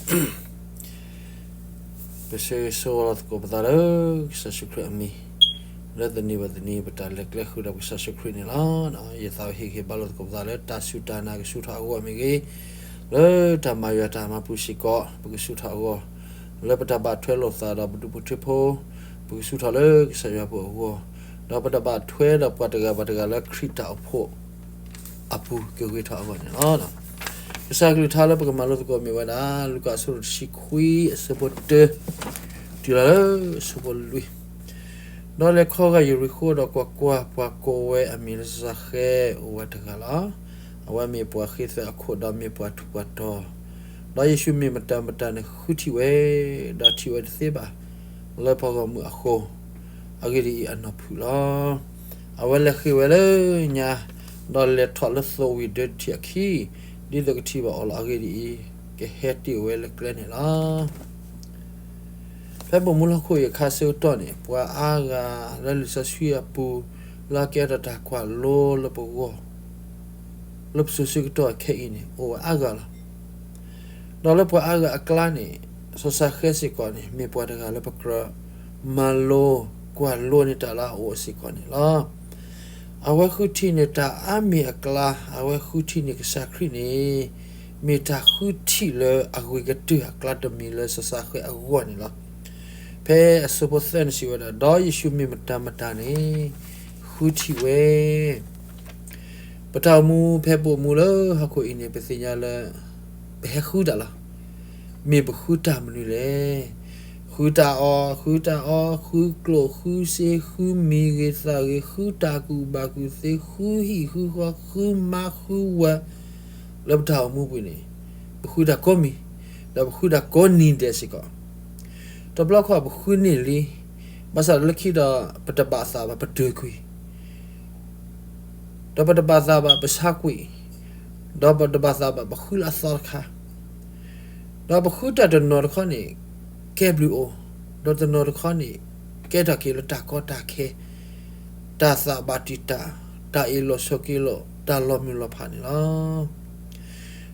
ပဆၢဂ့ၤဆၢဝါလီၤသကိးပသးလၢ ကစၢ်ယ့ၣ်ၡူးခရံာ်အမံၤ, လၢတနံၤဘၣ်တနံၤ ပတၢ်လဲၤကျဲဃုာ်ဒီးကစၢ်ယ့ၣ်ၡူးခရံာ်န့ၣ်လီၤ. ယသးဝဲဟ့ၣ်ဂံၢ်ဟ့ၣ်ဘါလီၤသကိးပသးလၢ တၢ်စူၢ်တၢ်နာ်ကဆူၣ်ထီၣ်အဂီၢ်မ့ၢ်ဂ့ၤ, လၢတၢ်မၤယွၤတၢ်မၤပူၤစ့ၢ်ကီး ပကဆူၣ်ထီၣ်အဂီၢ်, လၢပတၢ်ဘၣ်ထွဲလိာ်သးဒီးပဒူၣ်ဖိထၢဖိ ပကဆူၣ်ထီၣ်လၢကစၢ်ယွၤဖိအဂီၢ်, ဒီးပတၢ်ဘၣ်ထွဲဒီးပှၤတဂၤဘၣ်တဂၤလၢခရံာ်တၢ်အိၣ်ဖှိၣ် အပူၤကဂ့ၤထီၣ်အဂီၢ်န့ၣ်လီၤ. ကစၢ်ကလုၢ်ကထါလၢပကမၤလိသကိးမ့ၢ်ဝဲဒၣ် လူၤကၣ်အဆၢဒိၣ်တဆံခွံ အဆၢဖိတၢ တုၤလီၤလၢအဆၢဖိလွံၢ်, ဒီးလဲၤခီဂာ်ယရံၤဃိဒီးကွၢ်ကွၢ်, ပှၤကိးဝဲအမံၤလၢစီၤၡၤဃဲ အိၣ်ဝဲတဂၤလီၤ. အဝဲမ့ၢ်ပှၤဃ့သၢအခိၣ်ဒီးမ့ၢ်ပှၤထူးပှၤတီၤ, ဒီးယ့ၣ်ၡူးမ့ၢ်မတၤမတၤန့ၣ်ဃုထံၣ်ဝဲ, ဒီးထံၣ်ဝဲတသ့ဘၣ် လၢပှၤဂီၢ်မုၢ်အဃိ, အဂ့ၢ်ဒ်အံၤ, အနီၢ်ဖုးလီၤ. အဝဲလဲၤဃ့ၢ်ဝဲလၢညါ, ဒီးလဲၤထီၣ်လၢသိဝံၤဒၢတထံၣ်အခံ, ဒ်သိးကထံၣ်ဘၣ်အီၤလီၤ. အဂ့ၢ်ဒ်အံၤ, ကဟဲတ့ၢ်ဝဲလၢကျဲန့ၣ်လီၤ. ဖဲပိာ်မုၣ်လၢဟီၣ်ခိၣ်အံၤအခါဆၢကတီၢ်န့ၣ် ပှၤအါဂၤလၢလံာ်စီဆှံအပူၤ လၢအကဲထီၣ်တၢ်ကွၢ်လိလၢပဂီၢ် လၢပစိၤဆၢကတီၢ်ခဲအံၤန့ၣ် အိၣ်ဝဲအါဂၤလီၤ. ဒီးလၢပှၤအါဂၤအကျါန့ၣ် စီၤၡၤဃဲစ့ၢ်ကီးန့ၣ် မ့ၢ်ပှၤတဂၤလၢပကြၢးမၤလိ ကွၢ်လိန့ၢ်တၢ်လၢအအိၣ်စ့ၢ်ကီးန့ၣ်လီၤ. အဝဲဃုထံၣ်န့ၢ်တၢ်အါမံၤအကျါ, အဝဲဃုထံၣ်န့ၢ်ကစၢ်ခရံာ်န့ၣ် မ့ၢ်တၢ်ဃုထံၣ်လၢအဂ့ၤကတၢၢ်အကျါတမံၤလၢစီၤၡၤဃဲအဂီၢ်န့ၣ်လီၤ. ဖဲအဆၢဖိသၢန့ၣ်စံးဝဲဒၣ်, ဒီးယ့ၣ်ၡူးမ့ၢ်မတၤမတၤန့ၣ် ဃုထံၣ်ဝဲ ပတၢ်အိၣ်မူဖဲပအိၣ်မူလၢဟီၣ်ခိၣ်အံၤန့ၣ် ပသ့ၣ်ညါလၢ ပဟဲဃုတၢ်လီၤ. မ့ၢ်ပဃုတၢ်မနုၤလဲၣ်. ဃုတၢ်အီၣ်, ဃုတၢ်အီ, ဃုကျိၣ်ဃုစ့, ဃုမံၤဂ့ၤသၣ်ဂ့ၤ, ဃုတၢ်ကူၣ်ဘၣ်ကူၣ်သ့, ဃုဟံၣ်ဃုဃီ, ဃုမါဃုဝၤ, လၢပတၢ်အိၣ်မူပူၤန့ၣ် ပဃုတၢ်ကိးမံၤ, ဒီးပဃုတၢ်ကိးနံၤဒဲးစ့ၢ်ကီး. တဘျီခီပဃုန့ၢ်လံ, ဘၣ်ဆၣ်ဒီးလၢခံဒီး ပတဘၣ်သးဘၣ် ပတၢၢ်ကွံာ် ဒီးပတဘၣ်သးဘၣ်ပဆါကွံာ်, ဒီးပတဘၣ်သးဘၣ်ပဃုလၢအသီတခါ, ဒီးပဃုတၢ်တနီၤတခီန့ၣ် ကဲဘျုးအိၣ်, ဒီးတနီၤတခီန့ၣ် ကဲထီၣ်က့ၤလၢတၢ်ကီတၢ်ခဲ, တၢ်သးဘၣ်တံာ်တာ်, တၢ်အ့ၣ်လိာ်ဆိးက့လိာ်, တၢ်လီၤမုၢ်လီၤဖးန့ၣ်လီၤ.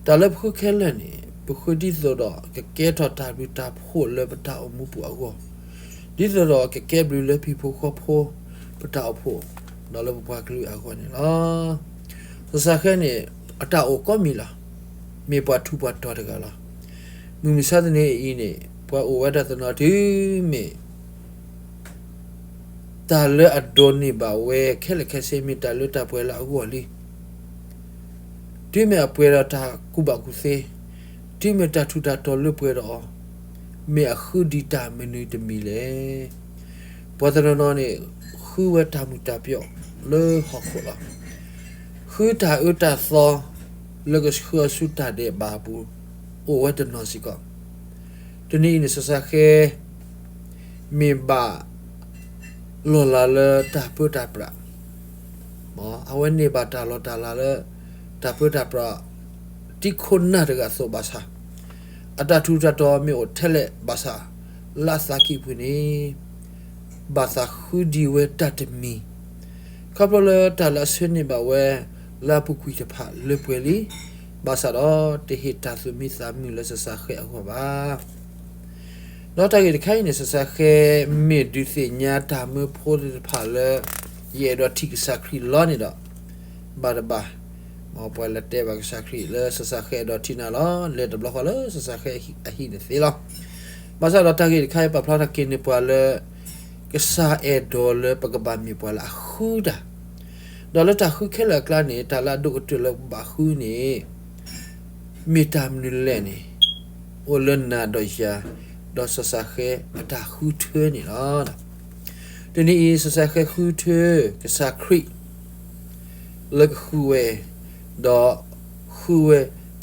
တၢ်လၢပဃုခဲလၢာ်န့ၣ် ပဃုဒ်သိးဒီးကကဲထီၣ်တၢ်ဘျုးတၢ်ဖှိၣ်လၢပတၢ်အိၣ်မူပူၤအဂီၢ်, ဒ်သိးဒီးကကဲဘျုးလၢဟံၣ်ဖိဃီဖိ, ပတၢ်အိၣ်ဖှိၣ်, ဒီးလၢပပှၤကလုာ်အဂီၢ်န့ၣ်လီၤ. စီၤၡၤဃဲန့ၣ် အတၢ်အိၣ်ကိးမံၤလီၤ. မ့ၢ်ပှၤထူးပှၤတီၤတဂၤလီၤ. မုၢ်မဆါတနံၤအံၤန့ၣ် ပှၤအိၣ်ဝဲဒၣ်တနီၤတုၤမ့ၢ် တၢ်လၢအဒိးန့ၢ်ဘၣ်ဝဲခဲလၢာ်ခဲဆ့ မ့ၢ်တၢ်လၢတၢ်ပှဲၤလၢအဂီၢ်လံ. တုၤမ့ၢ်အပှဲၤဒီးတၢ်ကူၣ်ဘၣ်ကူၣ်သ့, တုၤမ့ၢ်တၢ်ထူးတၢ်တီၤလၢပှဲၤဒီးအီၤ, မ့ၢ်အဃုဒံးတၢ်မနုၤတမံၤလဲၣ်. ပှၤတနီၤနီၤန့ၣ် ဃုဝဲတၢ်မုာ်တၢ်ပျီၣ်လၢဟီၣ်ခိၣ်လီၤ. ဃုတၢ်အၢတၢ်သီလၢကဆှၢအီၤဆူတၢ်ဒဲးဘးအပူၤ အိၣ်ဝဲတနီၤစ့ၢ်ကီး. တနံၤအံၤန့ၣ် စီၤၡၤဃဲ မ့ၢ်ဘၣ်လီၢ်လၤလၢတၢ်ပၢတၢ်ပြး, အဝဲန့ၢ်ဘၣ်တၢ်လီၢ်တၢ်လၤလၢ တၢ်ပၢတၢ်ပြး တံခိၣ်နၢ်တဂၤအသိးဘၣ်ဆၣ်, အတၢ်ထူးတၢ်တီၤမ့ၢ်အိၣ်ထဲလဲၣ်ဘၣ်ဆၣ်, လၢအသးကံၢ်ပူၤန့ၣ် ဘၣ်သးဃုဒံးဝဲတၢ်တမံၤ, ခီဖျိလၢတၢ်လၢအဆၢန့ၢ်ဘၣ်ဝဲ လၢအပူၤကွံာ်တဖၣ်လၢပှဲၤလံ, ဘၣ်ဆၣ်ဒီးတဟ့ၣ်တၢ်သူၣ်မံသးမုာ်လၢစီၤၡၤဃဲအဂီၢ်ဘၣ်. ဒီးတၢ်ဂ့ၢ်တခါအံၤန့ၣ် စီၤၡၤဃဲမ့ၢ်ဒုးသ့ၣ်ညါတၢ်မၢဖိသ့ၣ်တဖၣ်လၢ ယအဲၣ်ဒိးထံၣ်ကစၢ်ခရံာ်လီၤန့ၣ်ဒီး ဘၣ်တဘၣ်, မ်ပှၤလဲၤတဲဘၣ်ကစၢ်ခရံာ်လၢစီၤၡၤဃဲအဲၣ်ဒိးထံၣ်နၤလီၤ, လဲၤတဘျီဃီလၢစီၤၡၤဃဲအဟံၣ်န့ၣ်သ့လီၤ. ဘၣ်ဆၣ်ဒီးတၢ်ဂ့ၢ်တခါအံၤပာ်ဖျါထီၣ်က့ၤန့ၢ်ပှၤလၢ ကစၢ်အဲၣ်ဒိးလၢပကဘၣ်မ့ၢ်ပှၤလၢအဃုတၢ်, ဒီးလၢတၢ်ဃုခဲလၢာ်အကျါန့ၣ် တၢ်လၢအဒိၣ်ကတၢၢ်လၢပဘၣ်ဃုန့ၣ် မ့ၢ်တၢ်မနုၤလဲၣ်န့ၣ် အိၣ်လၢနၤဒီးယၤ ဒီးစီၤၡၤဃဲအတၢ်ဃုထၢန့ၣ်လီၤ. တနံၤအံၤ စီၤၡၤဃဲဃုထၢကစၢ်ခရံာ် လၢကဃုဝဲ, ဒီးဃုဝဲ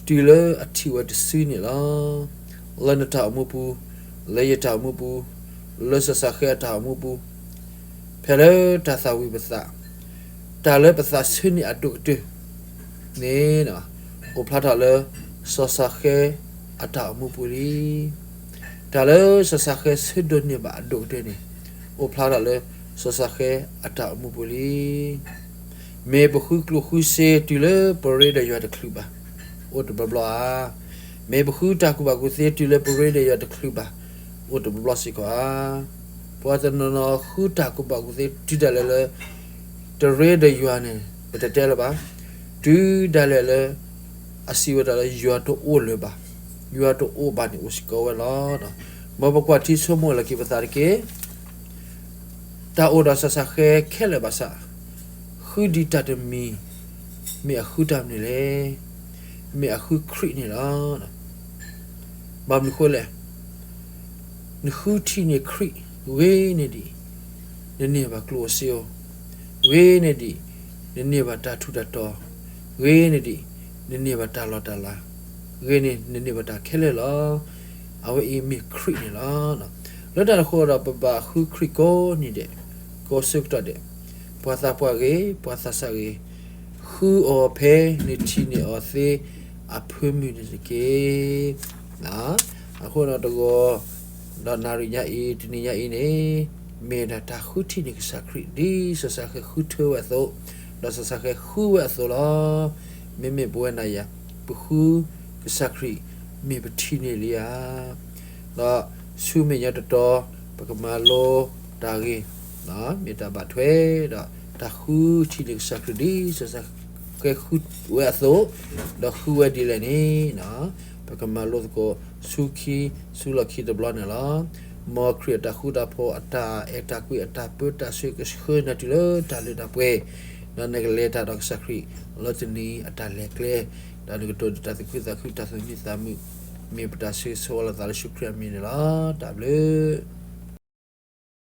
တုၤလၢအထံၣ်ဝဲတစုန့ၣ်လီၤ. လၢနတၢ်အိၣ်မူပူၤ, လၢယတၢ်အိၣ်မူပူၤ, လၢစီၤၡၤဃဲအတၢ်အိၣ်မူပူၤ, ဖဲလၢတၢ်သၣ်ဝံၤပသး, တၢ်လၢပသးဆၢန့ၢ်အဒိၣ်ကတၢၢ်န့ၣ် အိၣ်ဖျါထီၣ်လၢစီၤၡၤဃဲအတၢ်အိၣ်မူပူၤလံ. တၢ်လၢစီၤၡၤဃဲဆၢဒိးန့ၢ်ဘၣ်အဒိၣ်ကတၢၢ်န့ၣ် အိၣ်ဖျါထီၣ်လၢစီၤၡၤဃဲအတၢ်အိၣ်မူပူၤလံ. မ့ၢ်ပဃုကျိၣ်ဃုစ့တုၤလၢပရ့ဒီးယွၤတချုးဘၣ်, အိၣ်တဘျီဘျီဧါ. မ့ၢ်ပဃုတၢ်ကူၣ်ဘၣ်ကူၣ်သ့တုၤလၢပရ့ဒီးယွၤတချုးဘၣ်, အိၣ်တဘျီဘျီစ့ၢ်ကီးဧါ. ပှၤတနီၤနီၤဃုတၢ်ကူၣ်ဘၣ်ကူၣ်သ့တုၤဒၣ်လဲာ်လၢ တရ့ဒီးယွၤန့ၣ် ပတတဲလၢၤဘၣ်. တုၤဒၣ်လဲာ်လၢ အစံးဝဲဒၣ်လၢယွၤတအိၣ်လၢၤဘၣ်, ယွၤတအိၣ်ဘၣ်န့ၣ်အိၣ်စ့ၢ်ကီးဝဲလီၤ. မ်ပကွၢ်ထံဆိကမိၣ်လၢခံပသးတက့ၢ်. တၢ်အိၣ်ဒီးသးစၢ်ဃဲခဲလၢာ်ဘၣ်ဆၣ်, ဃုဒံးတၢ်တမံၤ, မ့ၢ်အဃုတၢ်မနုၤလဲၣ်. မ့ၢ်အဃုခရံာ်န့ၣ်လီၤ. ဘၣ်မနုၤဃိလဲၣ်. နဃုထံၣ်န့ၢ်ခရံာ်, ဂ့ၤန့ၢ်ဒံး, နန့ၢ်ဘၣ်ကျိၣ်ဧိၤစ့ဧိၤ, ဂ့ၤန့ၢ်ဒံး, နန့ၢ်ဘၣ်တၢ်ထူးတၢ်တီၤ, ဂ့ၤန့ၢ်ဒံး, နန့ၢ်ဘၣ်တၢ်လီၢ်တၢ်လၤ, ဂ့ၤန့ၢ် နန့ၢ်ဘၣ်တၢ်ခဲလၢာ်လီၤ. အဝဲအံၤမ့ၢ်ခရံာ်န့ၣ်လီၤ. လၢတၢ်န့ၣ်အဃိဒီး ပဘၣ်ဃုခရံာ်ကိးနံၤဒဲး, ကိးဆၢကတီၢ်ဒဲး, ပှၤသးပှၢ်ဂ့ၤ, ပှၤသးစၢ်ဂ့ၤ, ဃုအီၤဖဲနထံၣ်န့ၢ်အီၤသ့အဖၢမုၢ်န့ၣ်တက့ၢ်. အဃိဒီးတဂီၤ, ဒီးနၣ်ရံၣ်ညါအံၤ တနံၤညါအံၤန့ၣ်, မ့ၢ်ဒၣ်တၢ်ဃုထံၣ်န့ၢ်ကစၢ်ခရံာ် ဒ်စီၤၡဃဲဃုထၢဝဲအသိး, ဒီးစီၤၡဃဲဃုဝဲအသိးလီၤ. မ့မ့ၢ်ပဝဲနၤယၤ, ပဃုကစၢ်ခရံာ် မ့ၢ်ပထံၣ်န့ၢ်လံဧါ. ဒီးဆူမဲာ်ညါတတီၤ, ပကမၤလိတၢ်ဂ့ၢ်, မ့ၢ်တၢ်ဘၣ်ထွဲဒီး တၢ်ဃုထံၣ်န့ၢ်ကစၢ်ခရံာ် ဒ်စီၤၡဃဲဃုဝဲအသိး, ဒီးဃုဝဲဒ်လဲၣ်န့ၣ်, ပကမၤလိသကိးဆူခံ, ဆူလီၢ်ခံတဘျီန့ၣ်လီၤ. မ်ခရံာ်အတၢ်ဃူတၢ်ဖိး, အတၢ်အဲၣ်တၢ်ကွံ, အတၢ်ပၢတၢ်ဆှၢ ကဆှၢနၤတုၤလၢတၢ်လၢတၢ်ပှဲၤ, ဒီးနကလဲၤတၢ်ဒီးကစၢ်ခရံာ် လၢတနံၤအတၢ်လဲၤကျဲ, ဒီးနကဒိးန့ၢ်တၢ်သူၣ်ခုသးခု, တၢ်သူၣ်မံသးမုာ်, မ့ၢ်ပတၢ်ဆၢဂ့ၤဆၢဝါလိာ်သးလၢယ့ၣ်ၡူးခရံာ်အမံၤန့ၣ်လီၤ. တၢ်ဘျုး